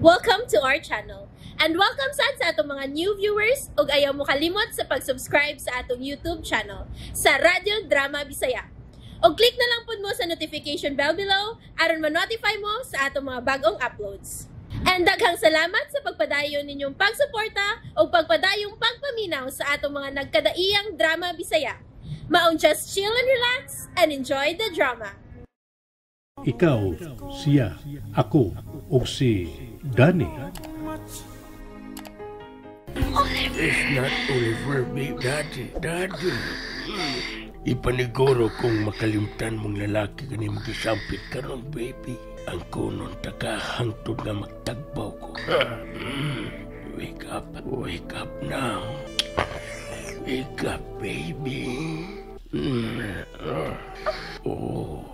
Welcome to our channel. And welcome sad sa atong mga new viewers ug ayaw mo kalimot sa pag-subscribe sa atong YouTube channel sa Radyo Drama Bisaya. Og click na lang pud mo sa notification bell below aron ma-notify mo sa atong mga bagong uploads. And daghang salamat sa pagpadayon ninyong pagsuporta ug pagpadayong pagpaminaw sa atong mga nagkadaiyang drama Bisaya. Maong just chill and relax and enjoy the drama. Ikaw, siya, ako, ug si Danny. It's not Oliver, babe. Daddy, daddy. Ipaniguro kung makalimtan mong lalaki kani magisampit karon, baby. Ang kunon taka hangtod nga magtagbaw ko. Wake up now. Wake up, baby. Oh,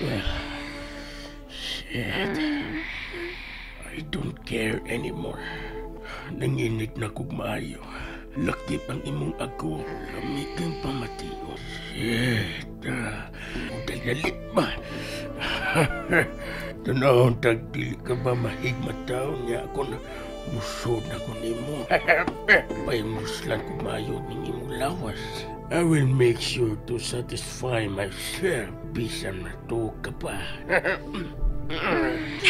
well, shit. I don't care anymore. Nanginit na kog maayo. Lakip ang imong ako. Lamig ang pamatiyo. Shit. Dalalit ba? Tanahon tag dili ka ba mahigmataw niya ako na musod na ko nimo. Paymuslan ko maayo ning imong lawas. I will make sure to satisfy myself. Bisan na to ka pa.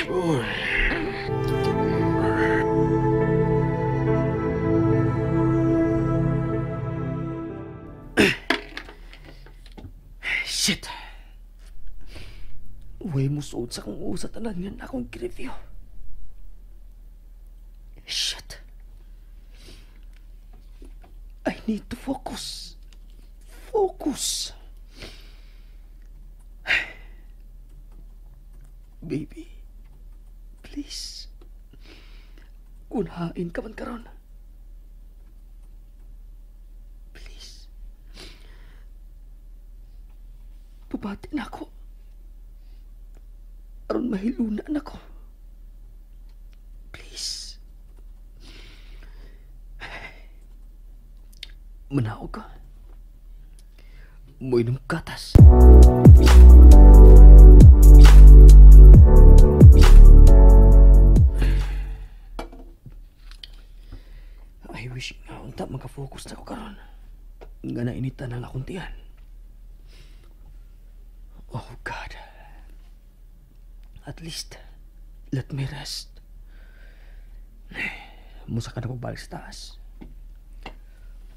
Oh. Shit! Uy, musuod sa kong usa tanan nga akong review. Shit! I need to focus. Focus! Baby, please. Kunhain ka man karon. Please. Pabati na ako. Aron mahiluna na ko. Please. Manaog ka. Moinom gatas. I wish nga unta magka-focus na ko karon. Nga nainitan ang akong tiyan. Oh God. At least, let me rest. Musa ka na pagbalik sa taas.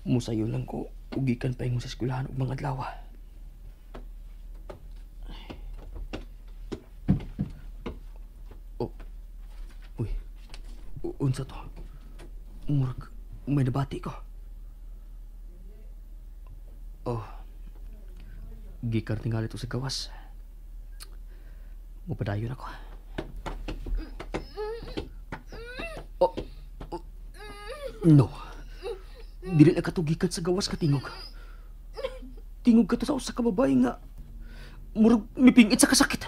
Musayo lang ko, ugikan pa yung sa eskwelahan ug mga adlaw. Oh. Uy. Unsa to? Murag, may nabati ko. Oh. Gikan tingali to sa gawas. Mupadayon ako. Oh, oh. No. Dili na katugikan sa gawas ka tingog. Tingog ka to sa usa ka babae nga murag mipingit sa kasakit.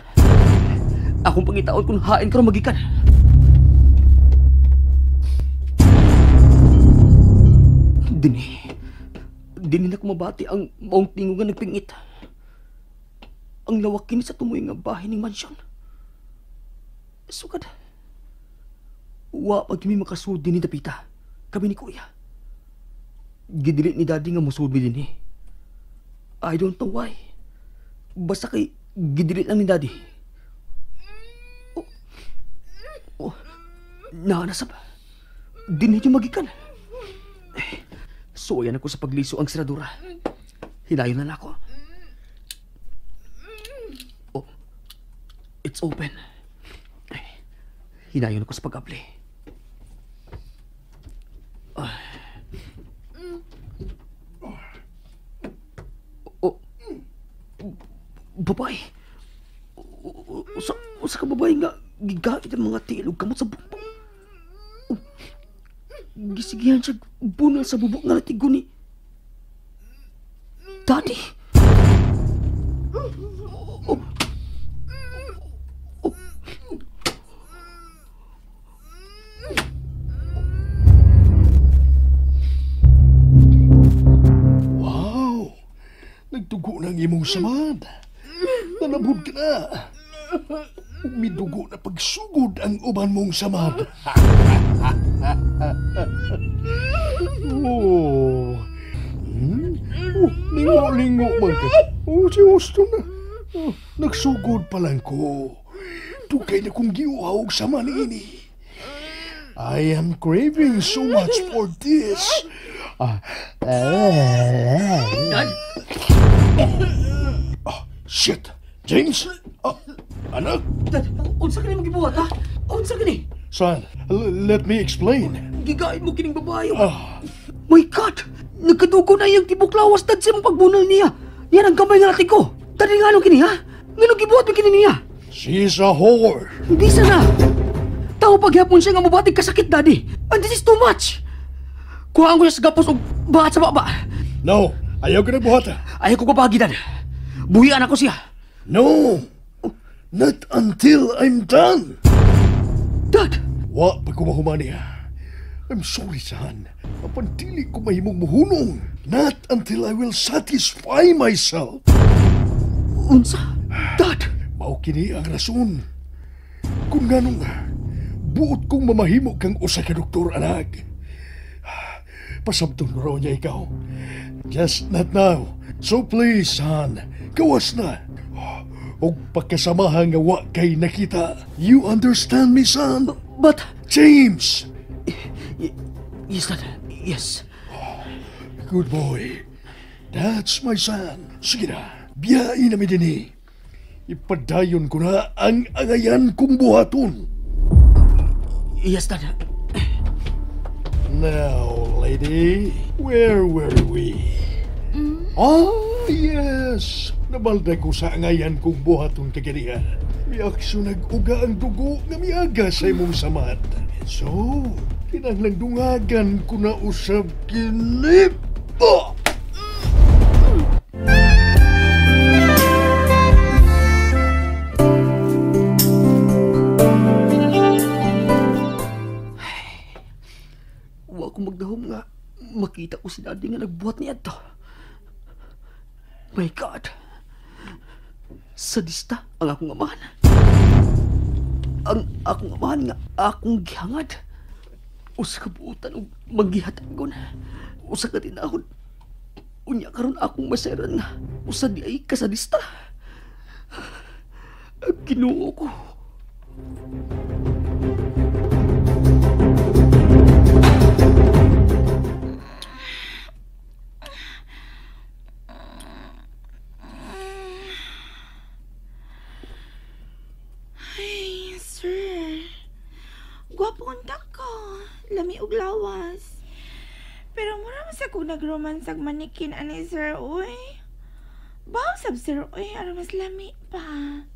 Akong pangitaon kung hain karon magikan. Dini. Dini na kumabati ang maong tingog nga nagpingit. Ang lawak kini sa tumoy nga bahay ning mansyon. Sugad. Wa pag mi makasud dinhi dapita. Kami ni Kuya. Gidili ni Daddy nga musud mi dinhi. I don't know why. Basta kay gidili lang ni Daddy. Oh. Oh. Naanasab. Dinhi yung magikan. Suwayan ako sa pagliso ang seradura. Hinayon na ako. Oh. It's open. Hinayon ako sa pag-abli. Oh. Babae. Usa ka babae nga gigait ang mga tiil ug kamot sa bukbong. Oh. Gisigihan siya bunal sa bubok nga latigo ni Daddy. Oh. Oh. Wow! Nagtugo na ang imong samad. Nanabod ka na. Ug midugo na pagsugod ang uban mong samad. Oh. Oh, lingo-lingo man ka. Oh, si Austin na. Oh, nagsugod pa lang ko. Dugay na kong giuhaw og sama niini. I am craving so much for this. Dad? Oh, shit! James? Anak? Dad, unsa kini mong gibuhat, ha? Unsa kini? Son, let me explain. Gigain mo kining babae. My God! Nagkadugo na iyang tibok lawas, Dad, sa imong pagbunal niya. Yan ang gamay nga natin ko. Dad, nga ano kini, ha? Ngano gibuhat mo kini niya? She's a whore. Hindi sana. Tao paghapon siya nga mabatig kasakit, Daddy. And this is too much. Kuhaan ko siya sa gapos og bahat sa baba. No, ayaw ka na buhata. Ayaw ko babagi, Dad. Buhian ako siya. No, not until I'm done. Dad! Wa pa ko mahuman niya. I'm sorry, son. Apan dili ko mahimong muhunong. Not until I will satisfy myself. Unsa? Dad! Mao kini ang rason. Kung nganong buot kong mamahimo kang usa ka doktor, anak. Pasabtong raw niya ikaw. Just not now. So please, son, gawas na. Og pagkasamahan nga wa kay nakita. You understand me, son? But... James! Yes, Dad. Yes. Good boy. That's my son. Sige na, biyain na mi dinhi. Ipadayon ko na ang angayan kong buhaton. Yes, Dad. Now, lady, where were we? Ah, yes. Nabalda ko sa angayan kong buhaton kaganiha. Miaksyon nag-uga ang dugo nga miaga sa imong samad. And so, kinahanglang dungagan ko na usab kini. Oh! Wa ko magdahom nga makita ko si Daddy nga nagbuhat niya to. My God! Sadista ang akong amahan. Ang akong amahan nga akong gihangad. Usa ka buotan og maggihatagon. Usa ka tinahod. Unya karon akong masayran nga usa di ay kasadista. Ang Ginoo ko. Ay, sir. Gwapo unta ka. Lami og lawas. Pero mura man sa kong nagromance ag manikin ani sir, uy. Baw sab sir, uy, aron mas lami pa.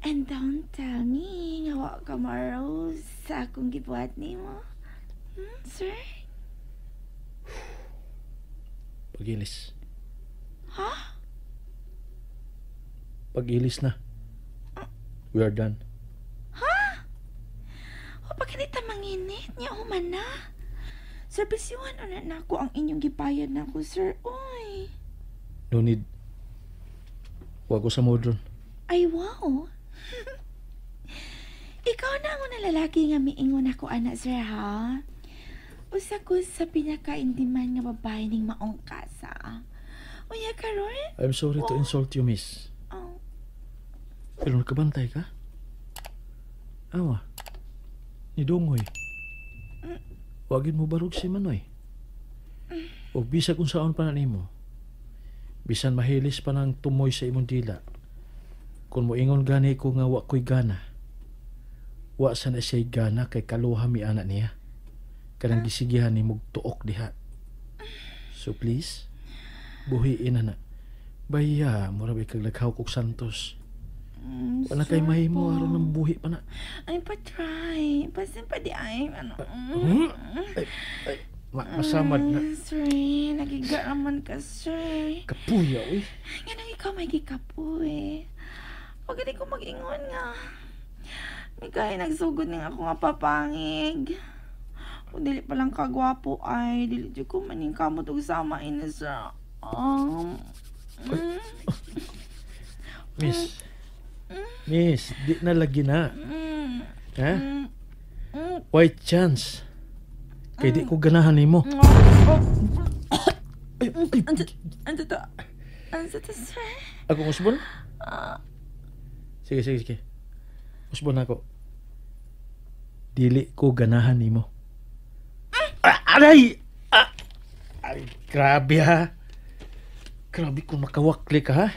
And don't tell me nga wa ka ma-rose sa akong gibuhat nimo. Sir? Pag-ilis. Ha? Pag-ilis na. We are done. Ha? O pagkanita manginit niya human na. Sir, bisiwan na na ako ang inyong gibayad na ako, sir. Uy. No need. Wa ko sa modron. Ay, wow. Ikaw na ang unang lalaki nga miingon ako, anak, sir, ha? Usa ko sa pinaka-indiman nga babae ning maong kasa. Unya karon? I'm sorry to insult you, miss. Oh. Pero nakabantay ka? Awa. Ni Dongoy. Wagin mo barog si Manoy. O bisa kung saan pa na nimo. Bisan mahilis pa ng tumoy sa imong dila. Kung moingon gani ko nga wa ko'y gana. Wa sa na siya'y gana kay kaluha mi anak niya. Kanang gisigihan ni mugtuok diha. So please, buhiin na na. Baya, mura ba ikaglaghaw kog Santos. Wala kay mahimo aron ng buhi pa na. Ay, pa-try. Pasin pa di ay. Ano? Ay, ay, masamad na. Sir, nagigaraman ka, sir. Kapuya, uy. Nga nang ikaw may gikapuy. Huwag gani ko mag-ingon nga. May kaya nagsugod nga ako nga papangig. Kung dili pa lang kagwapo ay, dili di ko maning kamot og sama ina, sir. Miss, Miss, di na lagi na. Ha? White chance. Kay di ko ganahan nimo. Ay, ay. Ano to? Ano to, sir? Ako usbon? Sige, sige, sige. Usbon ako. Dili ko ganahan nimo. Aray! Ay, grabe ha. Grabe kung makawakli ka ha.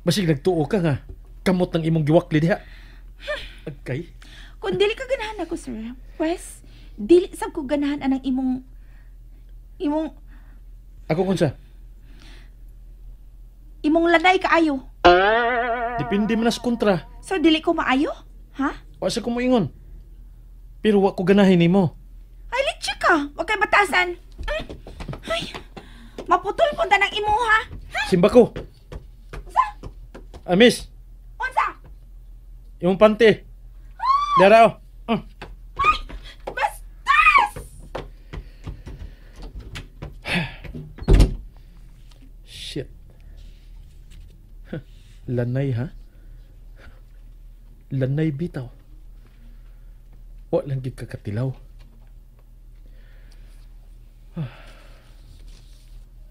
Basig nagtuo ka nga. Kamot ng imong giwakli diha. Okay. Kung dili ka ganahan ako, sir, pues, dili sab ko ganahan anang imong... Ako kunsa? Imong lanay kaayo. Depende man sa kontra. So, dili ko maayo? Ha? Wa sa ko moingon. Pero wa ko ganahin nimo. Ay, litsi ka. Wa kay batasan. Ay, maputol punta ng imo, ha? Simba ko. Unsa? Ah, miss. Unsa? Imong panty. Dara, oh. Ay, bastas! Shit. Lanay, ha? Lanay bitaw. Wa lang gid kakatilaw.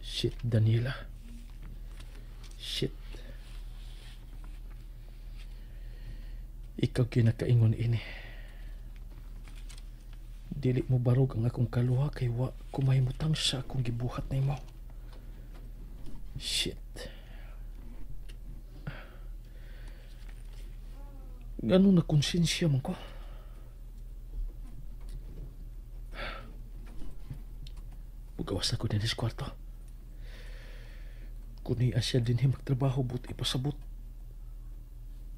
Shit, Daniela. Shit. Ikaw kinakaingon ini. Dili mo barog ang akong kaluha kay wa kumahimutang sa akong gibuhat nimo. Shit. Ngano na konsensya man ko? Mugawas na ko din sa kwarto. Kung niya siya din magtrabaho, but ipasabot.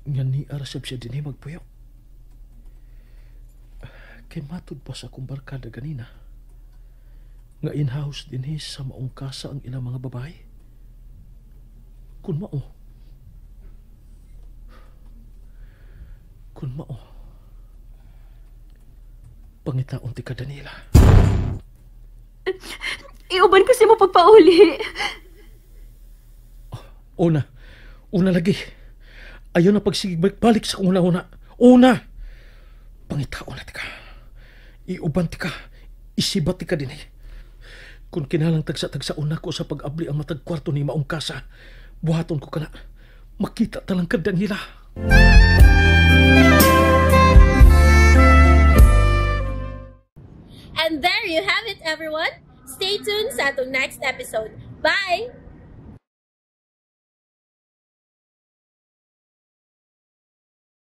Nga niya rasab siya din magpuyo. Kay matud pa sa akong barkada ganina. Nga in-house din sa maong kasa ang ilang mga babae. Kun mao. Kun mao. Pangitaon ti ka, Daniela. Iuban ko si mo pagpauli. Oh, una. Una lagi. Ayaw na pagsigig balik sa kong una-una. Una! Pangitaon na ti ka. Iuban ti ka. Isibat ti ka din eh. Kung kinalang tagsa-tagsa una ko sa pag-abli ang matag kwarto ni maong kasa, buhaton ko ka na. Makita talang ka, Daniela. And there you have it, everyone. Stay tuned sa atong next episode. Bye!